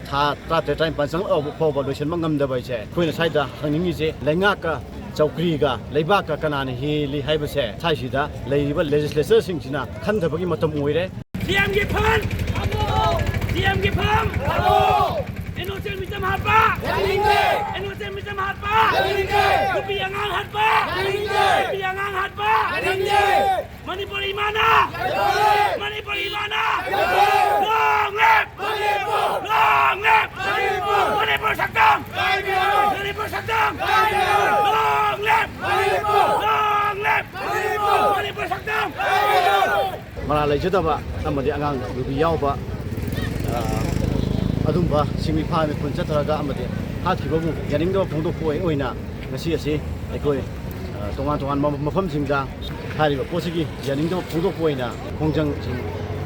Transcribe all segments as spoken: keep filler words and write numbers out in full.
ꯊꯥ ꯇꯔꯥꯇꯔꯦꯠ, ꯇꯔꯥꯅꯤꯄꯥꯟ ꯆꯪꯂꯛꯑꯕ ꯐꯥꯎꯕ ꯂꯣꯏꯁꯤꯟꯕ ꯉꯝꯗꯕ ꯍꯥꯏꯁꯦ, ꯑꯩꯈꯣꯏꯅ ꯁ꯭ꯋꯥꯏꯗ ꯍꯪꯅꯤꯡꯉꯤꯁꯦ, ꯂꯩꯉꯥꯛꯀ ꯆꯧꯀ꯭ꯔꯤꯒ ꯂꯩꯕꯥꯛꯀ ꯀꯅꯥꯅ ꯍꯦꯜꯂꯤ ꯍꯥꯏꯕꯁꯦ ꯁ꯭ꯋꯥꯏꯁꯤꯗ ꯂꯩꯔꯤꯕ ꯂꯦꯖꯤꯁꯂꯦꯆꯔꯁꯤꯡꯁꯤꯅ ꯈꯟꯊꯕꯒꯤ ꯃꯇꯝ ꯑꯣꯏꯔꯦ꯫ ꯁꯤꯑꯦꯝꯒꯤ ꯐꯝ! ꯁꯤꯑꯦꯝꯒꯤ ꯐꯝ! ꯑꯦꯟ ꯑꯣ ꯁꯤ ꯃꯤꯆꯝ ꯍꯥꯠꯄ! ꯌꯥꯅꯤꯡꯗꯦ! ꯑꯦꯟ ꯑꯣ ꯁꯤ ꯃꯤꯆꯝ ꯍꯥꯠꯄ! ꯌꯥꯅꯤꯡꯗꯦ! ꯅꯨꯄꯤ ꯑꯉꯥꯡ ꯍꯥꯠꯄ! ꯌꯥꯅꯤꯡꯗꯦ! ꯅꯨꯄꯤ ꯑꯉꯥꯡ ꯍꯥꯠꯄ! ꯌꯥꯅꯤꯡꯗꯦ! ꯃꯅꯤꯄꯨꯔ ꯏꯃꯥꯅ! ꯃꯅꯤꯄꯨꯔ ꯏꯃꯥꯅ! Long live! Long live! Manipur ꯁꯛꯇꯝ! ꯃꯅꯤꯄꯨꯔ ꯁꯛꯇꯝ! Long live! Long live! Manipur ꯁꯛꯇꯝ! ꯃꯔꯥꯜ ꯂꯩꯖꯗꯕ ꯑꯃꯗꯤ ꯑꯉꯥꯡ ꯅꯨꯄꯤ ꯌꯥꯎꯕ, ꯑ, ꯑꯗꯨꯝꯕ ꯁꯤꯡ ꯃꯤꯐꯥ ꯃꯤꯄꯨꯟ ꯆꯠꯊꯔꯒ ꯑꯃꯗꯤ ꯍꯥꯠꯈꯤꯕꯕꯨ ꯌꯥꯅꯤꯡꯗꯕ ꯐꯣꯡꯗꯣꯛꯄ ꯑꯣꯏꯅ ꯉꯁꯤ ꯑꯁꯤ ꯑꯩꯈꯣꯏ, ꯑ, ꯇꯣꯉꯥꯟ ꯇꯣꯉꯥꯟꯕ ꯃꯐꯝꯁꯤꯡꯗ ꯍꯥꯏꯔꯤꯕ ꯄꯣꯠꯁꯤꯒꯤ ꯌꯥꯅꯤꯡꯗꯕ ꯐꯣꯡꯗꯣꯛꯄ ꯑꯣꯏꯅ ꯈꯣꯡꯖꯪꯁꯤꯡ,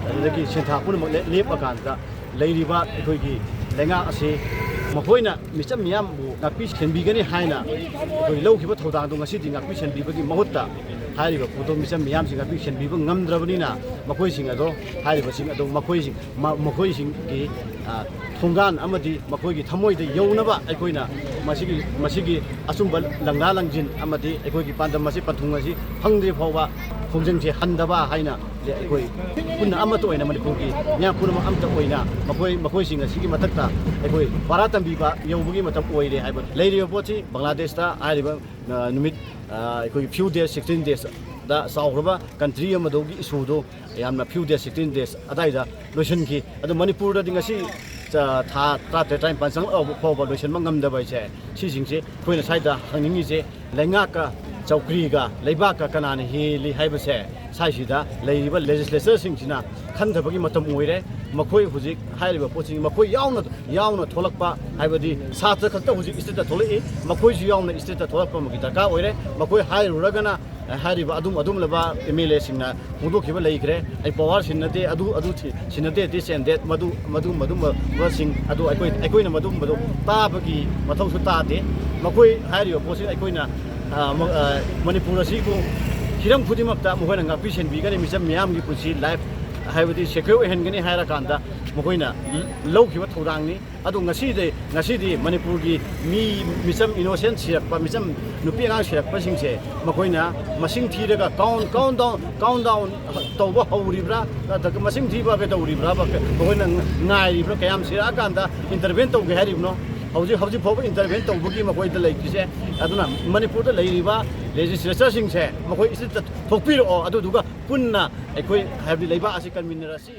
ꯑꯗꯨꯗꯒꯤ ꯁꯦꯟꯊꯥ ꯄꯨꯝꯅꯃꯛ ꯂꯦꯞ-, ꯂꯦꯞꯄꯀꯥꯟꯗ ꯂꯩꯔꯤꯕ ꯑꯩꯈꯣꯏꯒꯤ ꯂꯩꯉꯥꯛ ꯑꯁꯤ ꯃꯈꯣꯏꯅ ꯃꯤꯆꯝ ꯃꯤꯌꯥꯝꯕꯨ ꯉꯥꯛꯄꯤ ꯁꯦꯟꯕꯤꯒꯅꯤ ꯍꯥꯏꯅ ꯑꯩꯈꯣꯏ ꯂꯧꯈꯤꯕ ꯊꯧꯗꯥꯡꯗꯨ ꯉꯁꯤꯗꯤ ꯉꯥꯛꯄꯤ ꯁꯦꯟꯕꯤꯕꯒꯤ ꯃꯍꯨꯠꯇ ꯍꯥꯏꯔꯤꯕ ꯄꯣꯠꯇꯣ ꯃꯤꯆꯝ ꯃꯤꯌꯥꯝꯁꯤ ꯉꯥꯛꯄꯤ ꯁꯦꯟꯕꯤꯕ ꯉꯝꯗ꯭ꯔꯕꯅꯤꯅ ꯃꯈꯣꯏꯁꯤꯡ ꯑꯗꯣ, ꯍꯥꯏꯔꯤꯕꯁꯤꯡ ꯑꯗꯣ ꯃꯈꯣꯏꯁꯤꯡ, ꯃ-, ꯃꯈꯣꯏꯁꯤꯡꯒꯤ, ꯑ, ꯊꯣꯡꯒꯥꯟ ꯑꯃꯗꯤ ꯃꯈꯣꯏꯒꯤ ꯊꯃꯣꯏꯗ ꯌꯧꯅꯕ ꯑꯩꯈꯣꯏꯅ ꯃꯁꯤꯒꯤ, ꯃꯁꯤꯒꯤ ꯑꯆꯨꯝꯕ ꯂꯪꯂꯥ ꯂꯪꯖꯤꯟ ꯑꯃꯗꯤ ꯑꯩꯈꯣꯏꯒꯤ ꯄꯥꯟꯗꯝ ꯑꯁꯤ, ꯄꯟꯊꯨꯡ ꯑꯁꯤ ꯐꯪꯗ꯭ꯔꯤ ꯐꯥꯎꯕ ꯈꯣꯡꯖꯪꯁꯦ ꯍꯟꯗꯕ ꯍꯥꯏꯅ ꯑꯩꯈꯣꯏ ꯄꯨꯟꯅ ꯑꯃꯠꯇ ꯑꯣꯏꯅ, ꯃꯅꯤꯄꯨꯔꯒꯤ ꯃꯤꯌꯥꯝ ꯄꯨꯝꯅꯃꯛ ꯑꯃꯠꯇ ꯑꯣꯏꯅ ꯃꯈꯣꯏ, ꯃꯈꯣꯏꯁꯤꯡ ꯑꯁꯤꯒꯤ ꯃꯊꯛꯇ ꯑꯩꯈꯣꯏ ꯄꯔꯥ ꯇꯝꯕꯤꯕ ꯌꯧꯕꯒꯤ ꯃꯇꯝ ꯑꯣꯏꯔꯦ ꯍꯥꯏꯕ꯫ ꯂꯩꯔꯤꯕ ꯄꯣꯠꯁꯤ ꯕꯪꯒ꯭ꯂꯥꯗꯦꯁꯇ ꯍꯥꯏꯔꯤꯕ, ꯑ, ꯅꯨꯃꯤꯠ, ꯑ, ꯑꯩꯈꯣꯏꯒꯤ few days, sixteen days ꯗ ꯆꯥꯎꯈ꯭ꯔꯕ country ꯑꯃꯗꯨꯒꯤ issue ꯗꯨ ꯌꯥꯝꯅ few days, sixteen days ꯑꯗꯥꯏꯗ ꯂꯣꯏꯁꯤꯟꯈꯤ꯫ ꯑꯗꯣ ꯃꯅꯤꯄꯨꯔꯗꯗꯤ ꯉꯁꯤ, ꯑ, ꯊꯥ ꯇꯔꯥꯇꯔꯦꯠ, ꯇꯔꯥꯅꯤꯄꯥꯟ ꯆꯪꯂꯛꯑꯕ ꯐꯥꯎꯕ ꯂꯣꯏꯁꯤꯟꯕ ꯉꯝꯗꯕ ꯍꯥꯏꯁꯦ, ꯁꯤꯁꯤꯡꯁꯦ ꯑꯩꯈꯣꯏꯅ ꯁ꯭ꯋꯥꯏꯗ ꯍꯪꯅꯤꯡꯉꯤꯁꯦ, ꯂꯩꯉꯥꯛꯀ ꯆꯧꯀ꯭ꯔꯤꯒ ꯂꯩꯕꯥꯛꯀ ꯀꯅꯥꯅ ꯍꯦꯜꯂꯤ ꯍꯥꯏꯕꯁꯦ ꯁ꯭ꯋꯥꯏꯁꯤꯗ ꯂꯩꯔꯤꯕ legislature ꯁꯤꯡꯁꯤꯅ ꯈꯟꯊꯕꯒꯤ ꯃꯇꯝ ꯑꯣꯏꯔꯦ꯫ ꯃꯈꯣꯏ ꯍꯧꯖꯤꯛ ꯍꯥꯏꯔꯤꯕ ꯄꯣꯠꯁꯤꯡ ꯃꯈꯣꯏ ꯌꯥꯎꯅ, ꯌꯥꯎꯅ ꯊꯣꯛꯂꯛꯄ, ꯍꯥꯏꯕꯗꯤ ꯁꯥꯇ꯭ꯔ ꯈꯛꯇ ꯍꯧꯖꯤꯛ state ꯇ ꯊꯣꯛꯂꯛꯏ, ꯃꯈꯣꯏꯁꯨ ꯌꯥꯎꯅ state ꯇ ꯊꯣꯛꯂꯛꯄ ꯑꯃꯒꯤ ꯗꯔꯀꯥꯔ ꯑꯣꯏꯔꯦ꯫ ꯃꯈꯣꯏ ꯍꯥꯏꯔꯨꯔꯒꯅ ꯍꯥꯏꯔꯤꯕ ꯑꯗꯨꯝ ꯑꯗꯨꯝꯂꯕ ꯑꯦꯝ ꯑꯦꯜ ꯑꯦꯁꯤꯡꯅ ꯐꯣꯡꯗꯣꯛꯈꯤꯕ ꯂꯩꯈ꯭ꯔꯦ꯫ ꯑꯩ power ꯁꯤꯟꯅꯗꯦ, ꯑꯗꯨ, ꯑꯗꯨ ꯁꯤ-, ꯁꯤꯟꯅꯗꯦ, this and that, ꯃꯗꯨ, ꯃꯗꯨ, ꯃꯗꯨꯝꯕꯁꯤꯡ ꯑꯗꯨ ꯑꯩꯈꯣꯏ, ꯑꯩꯈꯣꯏꯅ ꯃꯗꯨꯝꯕꯗꯣ ꯇꯥꯕꯒꯤ ꯃꯊꯧꯁꯨ ꯇꯥꯗꯦ꯫ ꯃꯈꯣꯏ ꯍꯥꯏꯔꯤꯕ ꯄꯣꯠꯁꯤ ꯑꯩꯈꯣꯏꯅ, ꯑ, ꯃ-, ꯑ, ꯃꯅꯤꯄꯨꯔ ꯑꯁꯤꯕꯨ ꯍꯤꯔꯝ ꯈꯨꯗꯤꯡꯃꯛꯇ ꯃꯈꯣꯏꯅ ꯉꯥꯛꯄꯤ ꯁꯦꯟꯕꯤꯒꯅꯤ, ꯃꯤꯆꯝ ꯃꯤꯌꯥꯝꯒꯤ ꯄꯨꯟꯁꯤ, life, ꯍꯥꯏꯕꯗꯤ ꯁꯦꯀ꯭ꯌꯣꯔ ꯑꯣꯏꯍꯟꯒꯅꯤ ꯍꯥꯏꯔꯀꯥꯟꯗ ꯃꯈꯣꯏꯅ ꯂꯧꯈꯤꯕ ꯊꯧꯗꯥꯡꯅꯤ꯫ ꯑꯗꯨ ꯉꯁꯤꯗꯤ, ꯉꯁꯤꯗꯤ ꯃꯅꯤꯄꯨꯔꯒꯤ ꯃꯤ, ꯃꯤꯆꯝ, ꯏꯅꯣꯁꯦꯟ ꯁꯤꯔꯛꯄ, ꯃꯤꯆꯝ ꯅꯨꯄꯤ ꯑꯉꯥꯡ ꯁꯤꯔꯛꯄꯁꯤꯡꯁꯦ ꯃꯈꯣꯏꯅ ꯃꯁꯤꯡ ꯊꯤꯔꯒ count, count down, count down ꯇꯧꯕ ꯍꯧꯔꯤꯕ꯭ꯔꯥ, ꯅꯠꯇ꯭ꯔꯒ ꯃꯁꯤꯡ ꯊꯤꯕ ꯀꯩꯗꯧꯔꯤꯕ꯭ꯔꯥ, ꯃꯈꯣꯏꯅ ꯉꯥꯏꯔꯤꯕ꯭ꯔꯥ, ꯀꯌꯥꯝ ꯁꯤꯔꯛꯑꯀꯥꯟꯗ intervene ꯇꯧꯒꯦ ꯍꯥꯏꯔꯤꯕꯅꯣ? ꯍꯧꯖꯤꯛ, ꯍꯧꯖꯤꯛ ꯐꯥꯎꯕ intervene ꯇꯧꯕꯒꯤ ꯃꯈꯣꯏꯗ ꯂꯩꯇ꯭ꯔꯤꯁꯦ꯫ ꯑꯗꯨꯅ ꯃꯅꯤꯄꯨꯔꯗ ꯂꯩꯔꯤꯕ legislature ꯁꯤꯡꯁꯦ ꯃꯈꯣꯏ ꯑꯁꯤꯗ ꯊꯣꯛꯄꯤꯔꯛꯑꯣ, ꯑꯗꯨꯗꯨꯒ ꯄꯨꯟꯅ ꯑꯩꯈꯣꯏ, ꯍꯥꯏꯕꯗꯤ ꯂꯩꯕꯥꯛ ꯑꯁꯤ ꯀꯟꯃꯤꯟꯅꯔꯁꯤ꯫